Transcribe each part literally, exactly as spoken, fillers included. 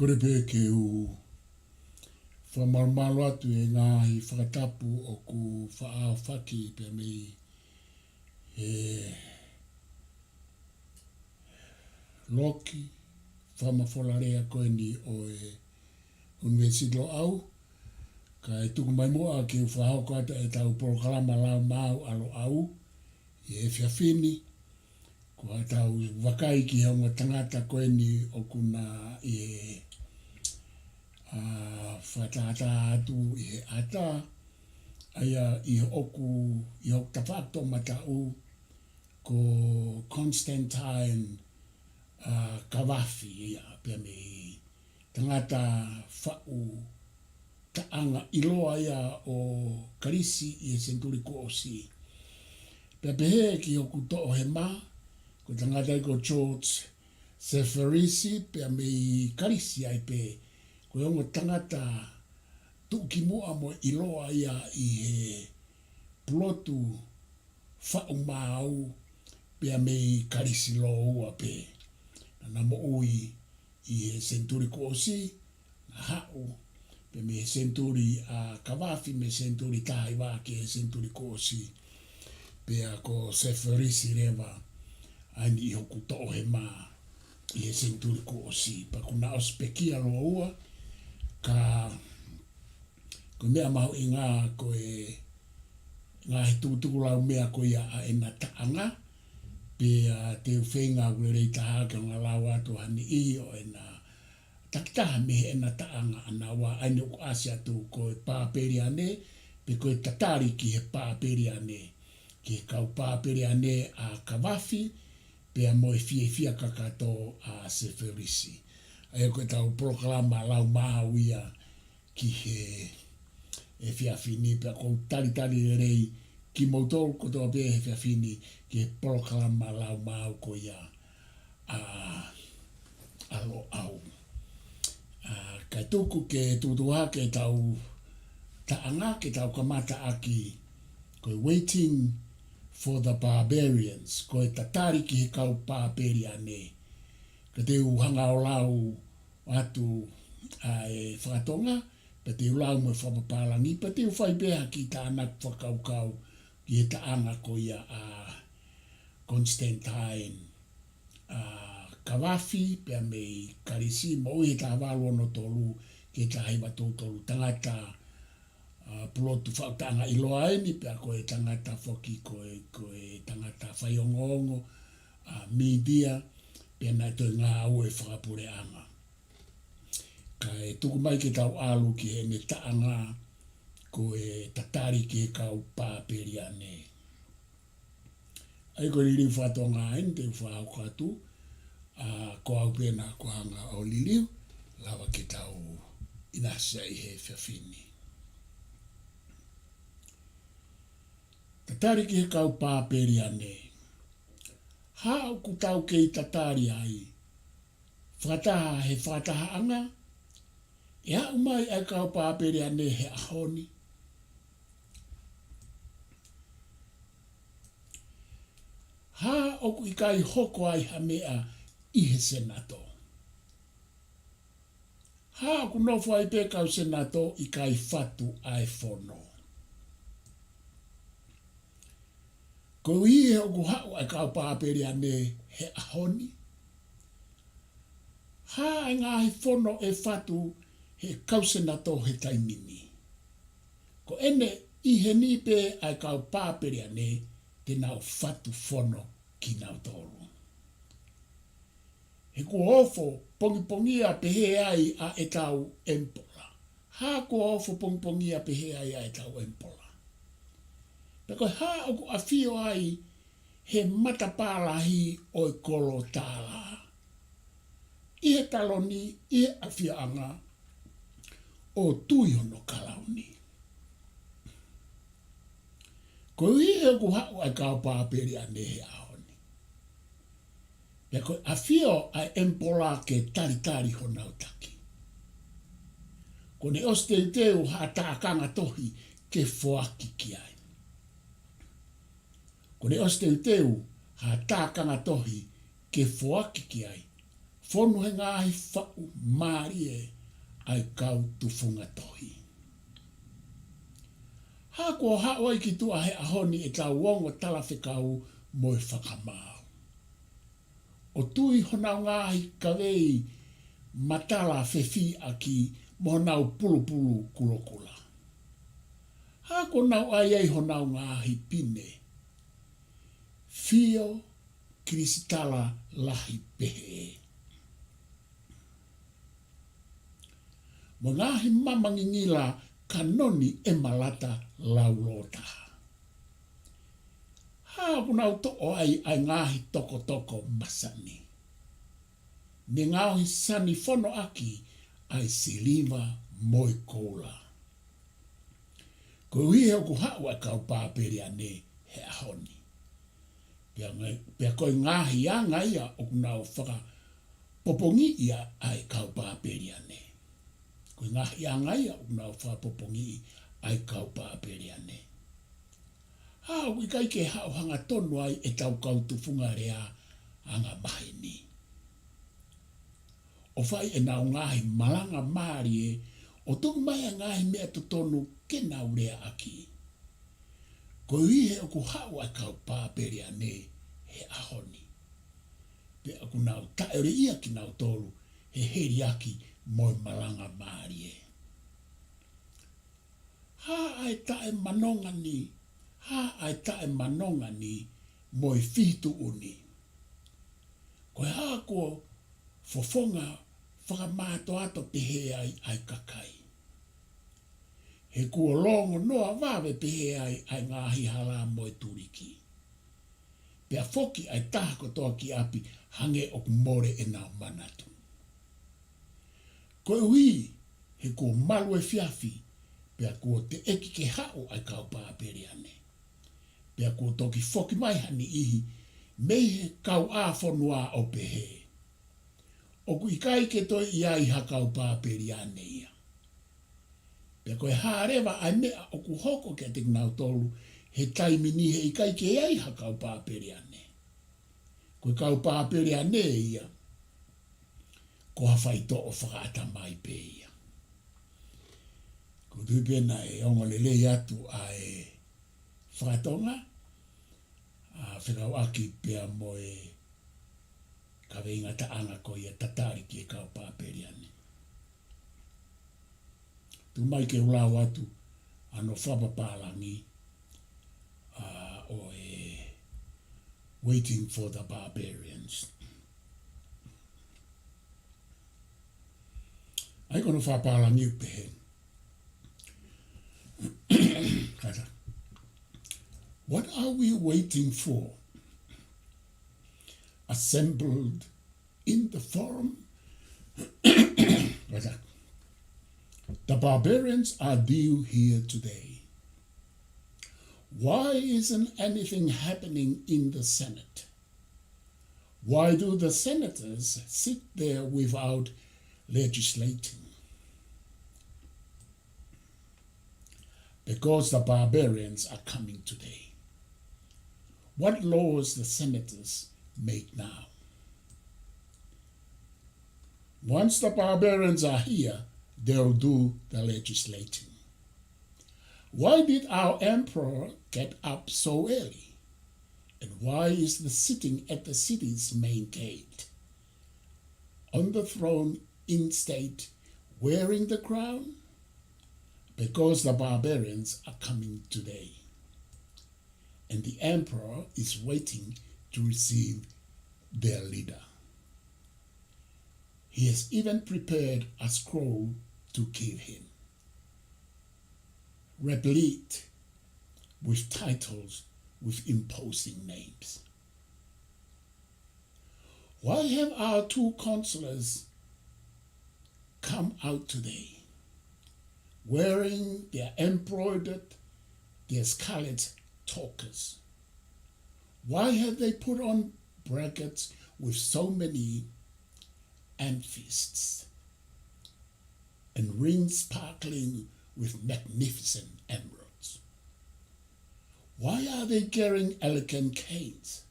Kole pē ke u fakamalumalu atu he ngaahi fakatapu ʻoku faʻa aofaki pea mei he loki fakamafolalea ko eni ʻo e ʻUnivēsiti Loʻau, kae tuku mai muʻa ke u fakahoko atu ʻetau polokalama Lau Maau ʻa Loʻau ʻi he efiafi ni, ko ʻetau vakai ki he ongo tangata ko eni ʻoku na ʻi he, ʻa, fakatātā atu ʻi he ʻatā, ʻa ia ʻi hoku, ʻi hoku tafaʻaki toʻomataʻu, ko Constantine, ʻa, Kavafi ia, pea mei tangata faʻu taʻanga ʻiloa ia ʻo Kalisi ʻi he senituli kuo ʻosi. Pea pehē ki hoku toʻohema, ko e tangata ia ko George Seferis, pea mei Kalisi ai pē, ko e ongo tangata tuʻukimuʻa mo ʻiloa ia ʻi he pulotu faʻu maau pea mei Kalisi lōua pē. Naʻa na moʻui ʻi he senituli kuo ʻosi, na haʻu pē mei he senituli ʻa Kavafi, mei he senituli taha hiva ki he senituli kuo ʻosi. Pea ko Seferis leva ʻa eni ʻi hoku toʻohema ʻi he senituli kuo ʻosi. Pea kuo na ʻosi pekia lōua, ka ko e meʻa mahuʻinga ko e ngaahi tukutuku laumeʻa ko ia ʻa ʻena taʻanga, pea te u feinga ʻoku lelei taha ke u hanga ʻo lau atu ha niʻihi ʻo ʻena takitaha mei heʻena taʻanga ʻanaua, ʻa eni ʻoku ʻasi atu ko e Pāpeliane, pe ko e tatali ki he Pāpeliane, ki he kau Pāpeliane ʻa Kavafi, pea mo e fiefia kakato ʻa Seferis. ʻA ia ko ʻetau polokalama Lau Maau ia ki he efiafi ni, pea ʻoku ou talitali lelei kimoutolu kotoa pē he efiafi ni ki he polokalama Lau Maau ko ia ʻa, ʻa Loʻau. ʻA, kae tuku ke tukutuku hake ʻetau taʻanga, ke tau kamata ʻaki, ko e Waiting for the Barbarians, ko e tatali ki he kau Pāpeliane. Ka te u hanga ʻo lau atu ʻa e fakatonga, pea te u lau mo e fakapapālangi, pea te u fai pē ha kiʻi tānaki fakakaukau ki he taʻanga ko ia ʻa Constantine, ʻa, Kavafi, pea mei Kalisi, moʻui he taha valu ono tolu ki he taha hiva tolu tolu, tangata, ʻa, pulotu faʻu taʻanga ʻiloa eni, pea ko e tangata foki ko e, ko e tangata faiongoongo, ʻa, mītia, pea naʻe toe ngāue fakapuleʻanga. Kae tuku mai ke tau ʻalu ki heʻene taʻanga ko e tatali ki he kau Pāpeliane. ʻA ia ko e liliu fakatonga eni te u fakahoko atu, ʻa, ko au pē naʻa ku hanga ʻo liliu, lava ke tau ʻinasi ai he efiafi ni. Tatali ki he kau Pāpeliane. Hā ʻoku tau kei tatali ai? Fakataha he fakatahaʻanga, ʻe aʻu mai ʻa e kau Pāpeliane he ʻaho ni? Hā ʻoku ʻikai hoko ai ha meʻa ʻi he Senato? Hā ʻoku nofo ai pē kau Senato ʻikai fatu ʻa e fono? Koeʻuhi he ʻoku haʻu ʻa e kau Pāpeliane he ʻaho ni? Hā e ngaahi fono ʻe fatu he kau Senato he taimi ni? Ko ʻene ʻi heni pē ʻa e kau Pāpeliane te nau fatu fono kinautolu. He kuo ofo pongipongia pehē ai ʻa ʻetau ʻemipola. Hā kuo ofo pongipongia pehē ai ʻa ʻetau ʻemipola? Pea ko e hā ʻoku ʻafio ai he matapā lahi ʻo e kolo tālā, ʻi he taloni, ʻi he ʻafioʻanga ʻo tui hono kalauni? Koeʻuhi he ʻoku haʻu ʻa e kau Pāpeliane he ʻaho ni. Pea ko e ʻafio ʻa e ʻemipola ke talitali honau taki. Kuo ne ʻosi teuteu ha tākanga tohi ke foaki ki ai. Kuo ne ʻosi teuteu ha tākanga tohi ke foaki ki ai. Fonu he ngaahi faʻu mālie ʻa e kau tufunga tohi. Hā kuo haʻu ai ki tuʻa he ʻaho ni ʻetau ongo talafekau mo e fakamaau, ʻo tui honau ngaahi kavei matala fefiʻaki mo honau pulupulu kulokula. Hā kuo nau ʻai ai honau ngaahi pine fio kilisitala lahi pehē, mo e ngaahi mama ngingila kanoni ʻemalata laulōtaha. Hā ʻoku nau toʻo ai ʻa e ngaahi tokotoko masani, mo e ngaohi sani fono ʻaki ʻa e siliva mo e koula. Koeʻuhi he ʻoku haʻu ʻa e kau Pāpeliane he ʻaho ni. Pea ngai-, pea ko e ngaahi anga ia ʻoku nau fakapopongiʻi ai ʻa e kau Pāpeliane. Ko e ngaahi anga ia ʻoku nau fakapopongiʻi ai ʻa e kau Pāpeliane. Hā ʻoku ʻikai ke haʻu hangatonu ai ʻetau kau tufunga lea angamaheni, ʻo fai ʻenau ngaahi malanga mālie, ʻo tuku mai ʻa e ngaahi meʻa totonu ke nau leaʻaki. Koeʻuhi he ʻoku haʻu ʻa e kau Pāpeliane he ʻaho ni. Pea ʻoku nau taʻeʻoleʻia kinautolu he heliaki mo e malanga mālie. Hā ʻa e taʻemanonga ni, hā ʻa e taʻemanonga ni mo e fihituʻu ni. Ko e hā kuo fofonga fakamātoato pehē ai ʻa e kakai. He kuo longonoa vave pehē ai ʻa e ngaahi hala mo e tuliki. Pea foki ʻa e taha kotoa ki ʻapi hangē ʻoku mole ʻenau manatu. Koeʻuhi he kuo malu efiafi, pea kuo teʻeki ke haʻu ʻa e kau Pāpeliane. Pea kuo toki foki mai ha niʻihi mei he kauʻāfonua ʻo pehē, ʻoku ʻikai ke toe ʻi ai ha kau Pāpeliane ia. Pea ko e hā leva ʻa e meʻa ʻoku hoko kiate kinautolu he taimi ni he ʻikai ke ʻi ai ha kau Pāpeliane? Ko e kau Pāpeliane ia, ko ha faitoʻo fakaʻatamai pē ia. ʻOku ou tui pē naʻe ongo lelei atu ʻa e faka-Tonga, ʻa, fekauʻaki pea mo e kaveinga taʻanga ko ia tatali ki he kau Pāpeliane. Tuku mai ke u lau atu ʻa hono fakapālangi, ʻa, ʻo e Waiting for the Barbarians. ʻA ia ko hono fakapālangi ʻoku pehē. Kātaki. What are we waiting for? Assembled in the forum. Kātaki. The barbarians are due here today. Why isn't anything happening in the Senate? Why do the senators sit there without legislating? Because the barbarians are coming today. What laws the senators make now? Once the barbarians are here, they'll do the legislating. Why did our emperor get up so early? And why is he sitting at the city's main gate, on the throne in state, wearing the crown? Because the barbarians are coming today. And the emperor is waiting to receive their leader. He has even prepared a scroll to give him, replete with titles, with imposing names. Why have our two counselors come out today wearing their embroidered, their scarlet tokes? Why have they put on bracelets with so many amethysts and rings sparkling with magnificent emeralds? Why are they carrying elegant canes,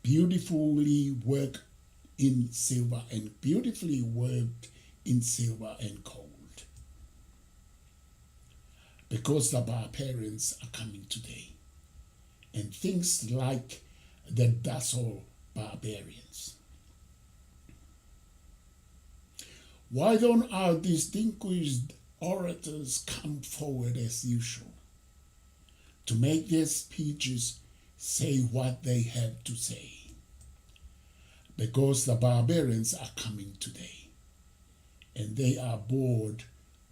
beautifully worked in silver and beautifully worked in silver and gold. Because the barbarians are coming today. And things like the Dassel barbarians. Why don't our distinguished orators come forward as usual to make their speeches say what they have to say? Because the barbarians are coming today, and they are bored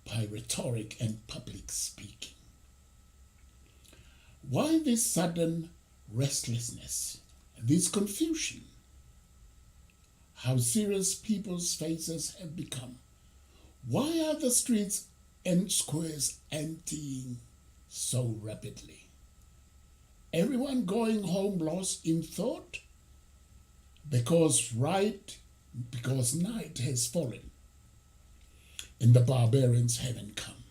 by rhetoric and public speaking. Why this sudden restlessness, this confusion? How serious people's faces have become. Why are the streets and squares emptying so rapidly? Everyone going home lost in thought because right, because night has fallen and the barbarians haven't come.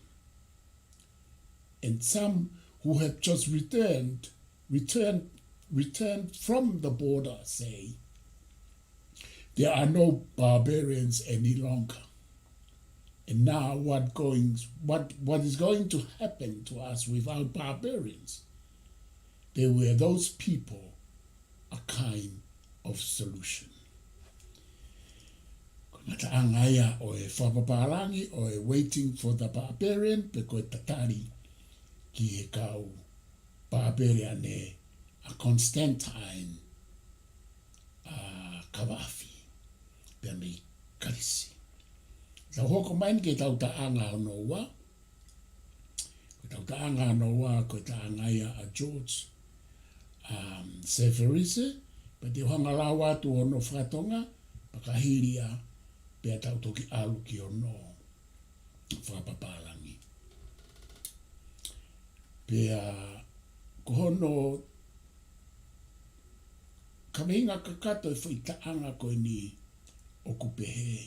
And some who have just returned, returned, returned from the border say, "There are no barbarians any longer. And now what going, what, what is going to happen to us without barbarians?" There were those people a kind of solution. Ko e ngataʻanga ia ʻo e fakapapālangi ʻo e Waiting for the Barbarian, pe ko e tatali ki he kau barbarian ʻa Constantine, ʻa Kavaafi, pea mei Kalisi. Tau hoko mai ki he tautaʻanga hono ua, ko e tautaʻanga hono ua, ko e taʻanga ia ʻa George, um, Seferis, pea te u hanga ʻo lau atu hono fakatonga, pea ka hili ia, pea tau toki ʻalu ki hono fakapapālangi. Pea ko hono kaveinga kakato e foʻi taʻanga ko eni ʻoku pehē: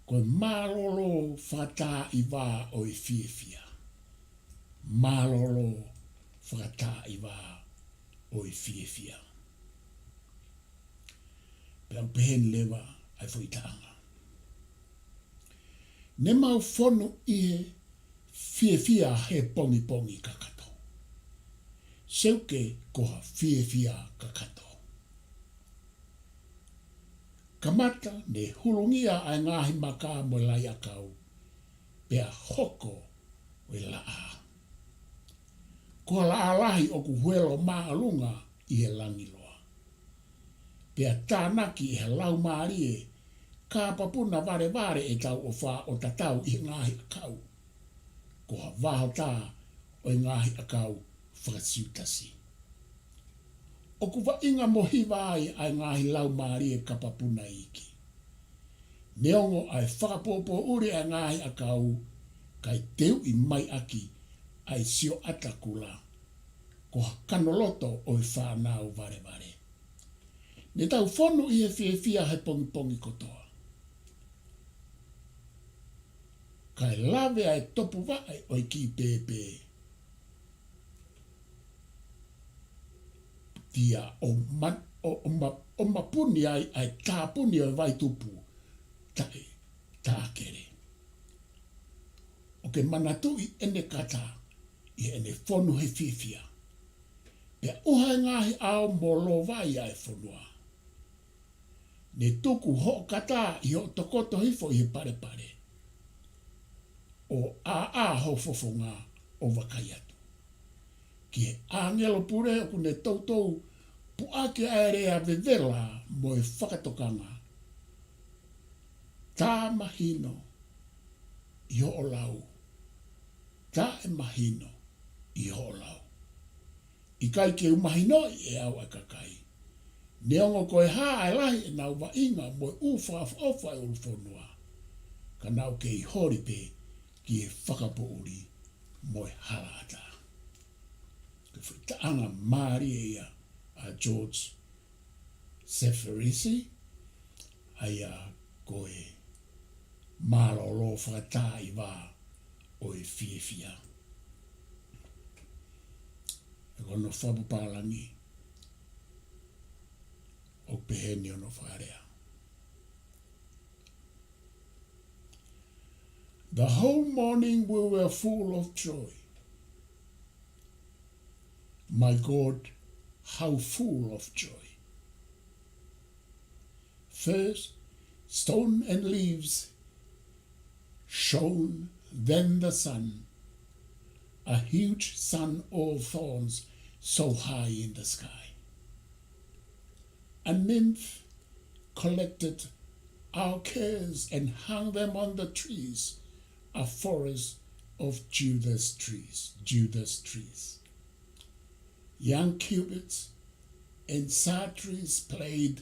Ko e mālōlō fakatāʻi vā ʻo e fiefia. Mālōlō fakatāʻi vā ʻo e fiefia. Pea ʻoku pehē ni leva ʻa e foʻi taʻanga: Ne mau fonu ʻi he fiefia he pongipongi kakato. Seuke ko ha fiefia kakato. Kamata ne hulungia ʻa e ngaahi maka mo e lai ʻakau, pea hoko ʻo e laʻā. Ko ha laʻā lahi ʻoku huelo māʻolunga ʻi he langiloa. Pea tānaki ʻe he laumālie kapapuna valevale ʻetau ʻofa ʻo tatau ʻi he ngaahi ʻakau, ko ha vaotā ʻo e ngaahi ʻakau faka-Siutasi. ʻOku vaʻinga mo hiva ai ʻa e ngaahi laumālie kapapuna iiki. Neongo ʻa e fakapoʻupoʻuli ʻa e ngaahi ʻakau, kae teuʻi mai ʻaki ʻa e sioʻata kula, ko ha kanoloto ʻo e fānau valevale. Ne tau fonu ʻi he fiefia he pongipongi kotoa. Kae lave ʻa e topuvaʻe ʻo e kiʻi pēpē tia ʻo ma-, ʻo, ʻo ma-, ʻo mapuni ai ʻa e tāpuni ʻo e vaitupu taʻe tākele. ʻOku ke manatuʻi ʻene kata ʻi heʻene fonu he fiefia, pea ʻuha e ngaahi ʻao mo lovai ʻa e fonua. Ne tuku hoʻo kata ʻi hoʻo tokoto hifo ʻi he palepale, ʻo ʻāʻā ho fofonga ʻo vakai atu ki he ʻāngelo pule ʻoku ne toutou puʻaki ʻa e lea vevela mo e fakatokanga. Tā mahino ʻi hoʻo lau, taʻe mahino ʻi hoʻo lau. ʻIkai ke u mahinoʻi ʻe au ʻa e kakai, neongo ko e hā ʻa e lahi ʻenau vaʻinga mo e ʻū fakaʻofoʻofa ʻa e ʻulufonua, ka nau kei holi pē ki he fakapoʻuli mo e halaʻatā. Ko e foʻi taʻanga mālie ia ʻa George Seferis, ʻa ia ko e mālōlō fakatāʻi vā ʻo e fiefia. Hono fakapapālangi, ʻoku peheni hono fakalea. The whole morning we were full of joy. My God, how full of joy. First, stone and leaves shone, then the sun, a huge sun of thorns so high in the sky. A nymph collected our cares and hung them on the trees, a forest of Judas trees, Judas trees. Young cupids and satyrs played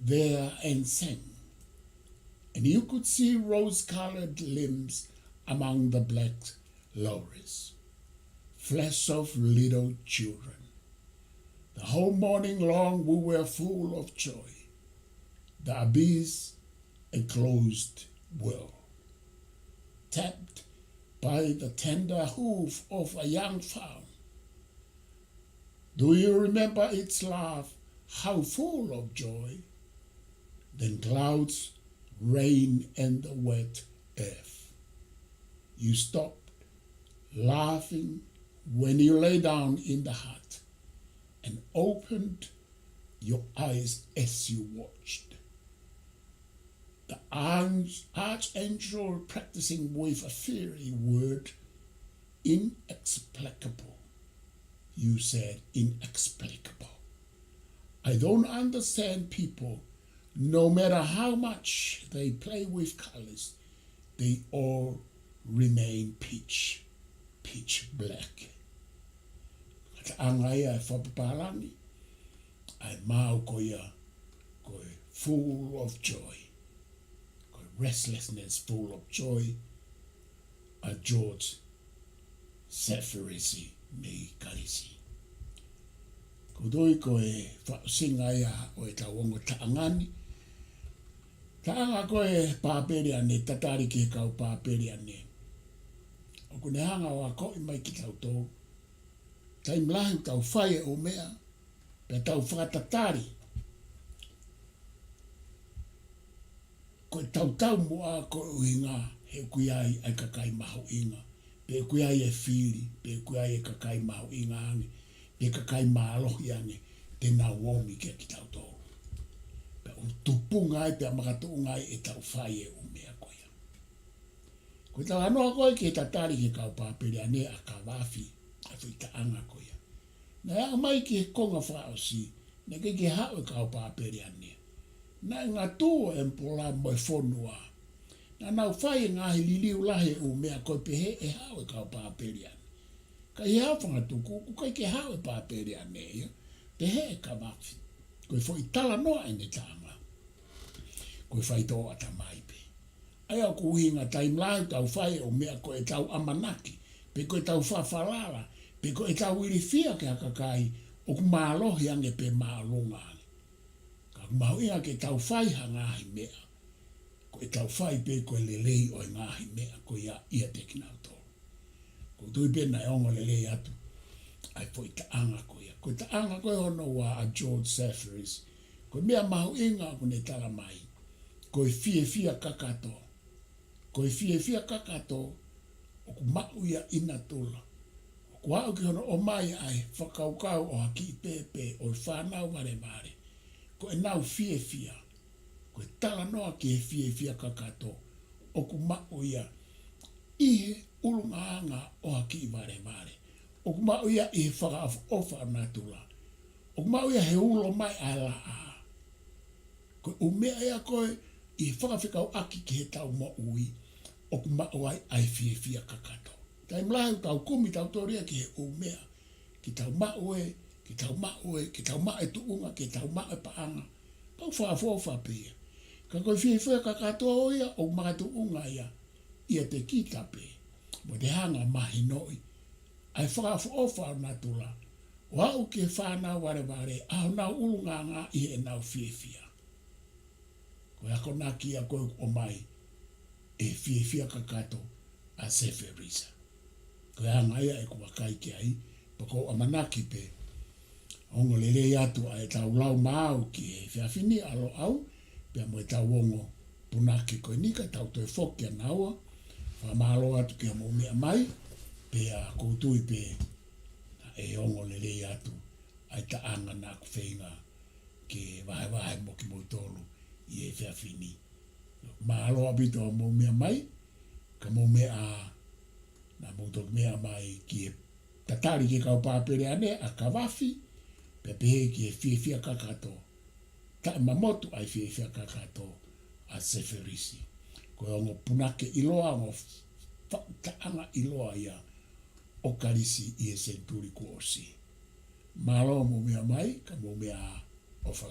there and sang, and you could see rose-colored limbs among the black laurels, flesh of little children. The whole morning long we were full of joy. The abyss, a closed world, tapped by the tender hoof of a young fawn. Do you remember its laugh, how full of joy? Then clouds, rain, and the wet earth. You stopped laughing when you lay down in the hut and opened your eyes as you watched. The arch-, archangel practicing with a fiery word, inexplicable. You said, "Inexplicable. I don't understand people. No matter how much they play with colors, they all remain pitch, pitch black." Ko e taʻanga ia ʻo e fakapapālangi, ʻa e maau ko ia ko e full of joy, ko e restlessness, full of joy, ʻa George Seferis mei Kalisi. ʻOku ou tui ko e fakaʻosinga ia ʻo ʻetau ongo taʻanga ni. Taʻanga ko e Papeliane, tatali ki he kau Papeliane. ʻOku ne hanga ʻo akoʻi mai kiate kitautolu, taimi lahi ʻoku tau fai e ʻū meʻa, pea tau fakatatali ko ʻetau taumuʻa ko e ʻuhinga he ʻoku ʻi ai ʻa e kakai mahuʻinga, pe ʻoku ʻi ai e fili, pe ʻoku ʻi ai e kakai mahuʻinga ange, pe kakai mālohi ange te nau omi kiate kitautolu. Pea ʻoku tupunga ai, pea makatuʻunga ai ʻetau fai e ʻū meʻa ko ia. Ko e talanoa ko ē ki he tatali ki he kau Papeliane ʻa Kavafi, ʻa e foʻi taʻanga ko ia. Naʻe aʻu mai ki he konga fakaʻosi, naʻe ʻikai ke haʻu e kau Papeliane. Naʻe ngatū e ʻemipala mo e fonua. Naʻa nau fai e ngaahi liliu lahi e ʻū meʻa ko e pehē ʻe haʻu e kau Papeliane. Ka ʻi he hā fanga tuku, ʻoku ʻikai ke haʻu e Papeliane ia, pehē ʻe Kavafi. Ko e foʻi talanoa ʻene taʻanga, ko e faitoʻo ʻatamai pē. ʻA ia ʻoku ʻuhinga taimi lahi ʻoku tau fai e ʻū meʻa ko ʻetau ʻamanaki, pe ko ʻetau fakafalala, pe ko ʻetau ilifia ki ha kakai ʻoku mālohi ange pe māʻolunga ange. Ka ʻoku mahuʻinga ke tau fai ha ngaahi meʻa, ko ʻetau fai pē ko e lelei ʻo e ngaahi meʻa ko ia ʻiate kinautolu. ʻOku ou tui pē naʻe ongo lelei atu ʻa e foʻi taʻanga ko ia. Ko e taʻanga ko ē hono ua ʻa George Seferis, ko e meʻa mahuʻinga ʻoku ne tala mai, ko e fiefia kakato. Ko e fiefia kakato ʻoku maʻu ia ʻi natula. ʻOku aʻu ki hono ʻomai ʻa e fakakaukau ʻo ha kiʻi pēpē ʻo e fānau valevale, ko ʻenau fiefia. Ko e talanoa ki he fiefia kakato ʻoku maʻu ia ʻi he ʻulungaanga ʻo ha kiʻi valevale. ʻOku maʻu ia ʻi he fakaʻofoʻofa ʻo natula. ʻOku maʻu ia he ulo mai ʻa e laʻā. Ko e ʻū meʻa ia ko ē ʻi he fakafekauʻaki ki heʻetau moʻui, ʻoku maʻu ai ʻa e fiefia kakato. Taimi lahi ʻoku tau kumi tautolu ia ki he ʻū meʻa, ke tau maʻu ē, ke tau maʻu ē, ke tau maʻu e tuʻunga, ke tau maʻu e paʻanga. Pau fakaʻofoʻofa pē ia. Ka ko e fiefia kakato ia ʻoku makatuʻunga ia ʻiate kita pē. Mo te hanga mahinoʻi ʻa e fakaʻofoʻofa ʻo natula, ʻo aʻu ki he fānau valevale, ʻa honau ʻulungaanga ʻi heʻenau fiefia. Ko e akonaki ia ko ē ʻoku ʻomai ʻe he fiefia kakato ʻa Seferis. Ko e anga ia ʻeku vakai ki ai, pea ʻoku ou ʻamanaki pē Ongo lelei atu ʻa ʻetau lau maau ki he efiafi ni ʻa Loʻau, pea mo ʻetau ongo punake ko eni ka tau toe foki ʻanaua. Fakamālō atu ki hoʻomou meʻa mai, pea ʻoku ou tui pē naʻe ongo lelei atu ʻa e taʻanga naʻa ku feinga ke vahevahe mo kimoutolu ʻi he efiafi ni. Mālō ʻaupito hoʻomou meʻa mai, ka mou meʻa, naʻa mou toki meʻa mai ki he tatali ki he kau Pāpele ʻanenai ʻa Kavafi, pea pehē ki he fiefia kakato, taʻemamotu ʻa e fiefia kakato ʻa Seferisi. Ko e ongo punake ʻiloa, ongo faʻu taʻanga ʻiloa ia ʻo Kalisi ʻi he senituli kuo ʻosi. Mālō mou meʻa mai, ka mou meʻa ā. ʻOfa